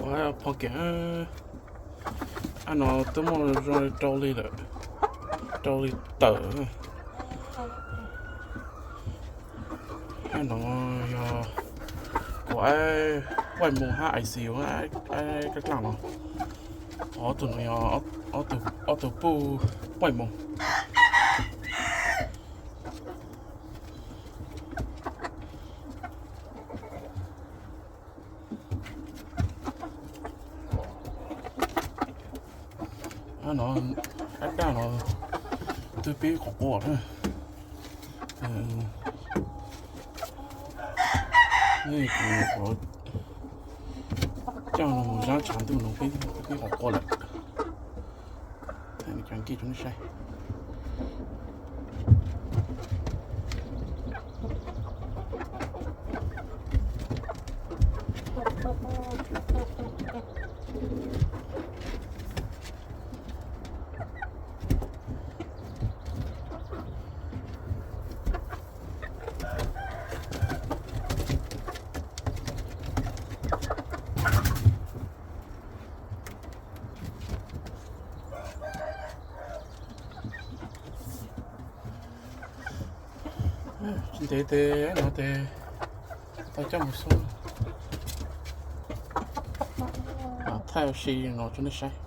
Phoj kiag, ab no twb muaj zoo rau li lawm, rau li tawm. Ab no yog kuv ab vaij moos hab I C U hab kab dlaaj no. Ob tug no yog ob tug puj vaij moos. Ab no, ab daj no twb pib qhuav quaj na. Kuv coj no mus zab tshav ntuj no pib, pib qhuav quaj lawm. Cov nkig rau nej saib. Tsis ntev tes no tes tau coj mus xub, thaij ua si no rau nej saib.